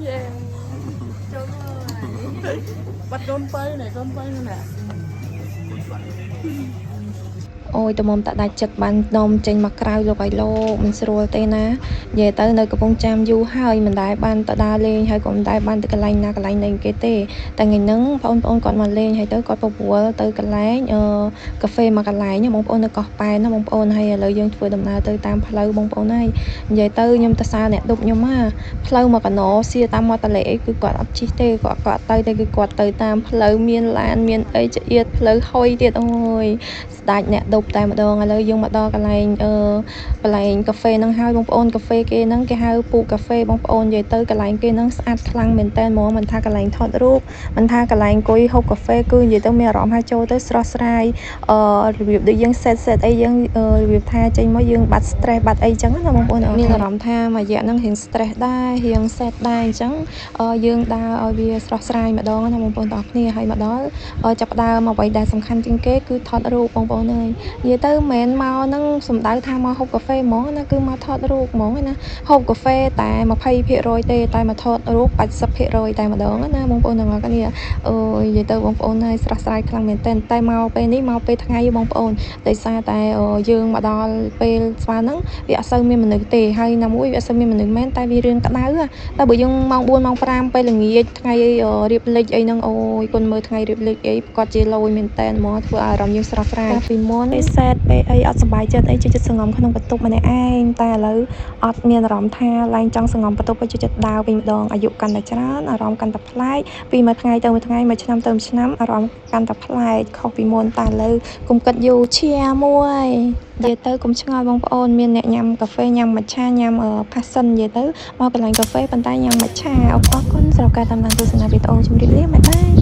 យេ ចូលហើយ បាត់កូនបើនេះកូនបើនោះណា អូយតមុំតដាច់ចិត្តបាននំចេញមកក្រៅលោកឲ្យលោកមិនស្រួលទេណានិយាយទៅនៅកំពង់ចាមយូរហើយមិនដែលបានទៅដើរលេងហើយក៏មិនដែលបានទៅកន្លែងណាកន្លែងណីគេទេតែថ្ងៃហ្នឹងបងប្អូនគាត់មកលេងហើយទៅគាត់បបួលទៅកន្លែងអឺកាហ្វេមកកន្លែងណាបងប្អូននៅកោះប៉ែនណាបងប្អូនហើយឥឡូវយើងធ្វើដំណើរទៅតាមផ្លូវបងប្អូនហើយនិយាយទៅខ្ញុំទៅសារអ្នកដប់ខ្ញុំណាផ្លូវមកកណោសៀតាមមាត់តលេអីគឺគាត់អត់ជិះទេគាត់គាត់ទៅទេគឺគាត់ទៅតាមផ្លូវមានឡានមានអីចៀតផ្លូវហុយទៀតអូយ ស្ដាច់អ្នកដប់តែម្ដងឥឡូវយើងមកដល់កន្លែងអឺកន្លែងកាហ្វេហ្នឹងហើយបងប្អូនកាហ្វេគេហ្នឹងគេហៅពូកាហ្វេបងប្អូននិយាយទៅកន្លែងគេហ្នឹងស្អាតខ្លាំងមែនតើហ្មងមិនថាកន្លែងថតរូបមិនថាកន្លែងអង្គុយហូបកាហ្វេគឺនិយាយទៅមានអារម្មណ៍ថាចូលទៅស្រស់ស្រាយអឺរបៀបដូចយើង set set អីយើងរបៀបថាចេញមកយើងបាត់ stress បាត់អីចឹងណាបងប្អូនមានអារម្មណ៍ថាមួយរយៈហ្នឹងរៀង stress ដែររៀង set ដែរអញ្ចឹងយើងដើរឲ្យវាស្រស់ស្រាយម្ដងណាបងប្អូនទាំងអស់គ្នាហើយមកដល់ចាប់ផ្ដើមអ្វីដែលសំខាន់ជាងគេគឺថតរូបបងប្អូនអើយនិយាយទៅមិនមែនមកហ្នឹងសំដៅថាមកហូបកាហ្វេហ្មងណាគឺមកថតរូបហ្មងណាហូបកាហ្វេតែ20%ទេតែមកថតរូប80%តែម្ដងណាបងប្អូនទាំងអស់គ្នាអើយនិយាយទៅបងប្អូនហើយស្រស់ស្រាយខ្លាំងមែនទែនតែមកពេលនេះមកពេលថ្ងៃបងប្អូនដោយសារតែយើងមកដល់ពេលស្មានហ្នឹងវាអត់សូវមានមនុស្សទេហើយណាមួយវាអត់សូវមានមនុស្សមែនតែវារឿងក្តៅតែបើយើងម៉ោង4ម៉ោង5ពេលល្ងាចថ្ងៃរៀបលិចអីហ្នឹងអូយគុណមើលថ្ងៃរៀបលិចអីប្រកាសជាលយមែនតែនហ្មងធ្វើឲ្យអារម្មណ៍យើងស្រស់ស្រាយពីមុនពេល sad ពេលអីអត់សប្បាយចិត្តអីចូលចិត្តសងំក្នុងបន្ទប់ម្នាក់ឯងតែឥឡូវអត់មានអារម្មណ៍ថាឡើងចង់សងំបន្ទប់ទៅចូលចិត្តដើរវិញម្ដងអាយុកាន់តែច្រើនអារម្មណ៍កាន់តែប្លែកពីមួយថ្ងៃទៅមួយថ្ងៃមួយឆ្នាំទៅមួយឆ្នាំអារម្មណ៍កាន់តែប្លែកខុសពីមុនតែឥឡូវកុំគិតយូរឈាមួយនិយាយទៅកុំឆ្ងល់បងប្អូនមានអ្នកញ៉ាំកាហ្វេញ៉ាំមច្ឆាញ៉ាំផាសសិននិយាយទៅមកកន្លែងកាហ្វេប៉ុន្តែញ៉ាំមច្ឆាអរគុណសម្រាប់ការតាមដានទស្សនាវីដេអូជម្រាបលា bye bye.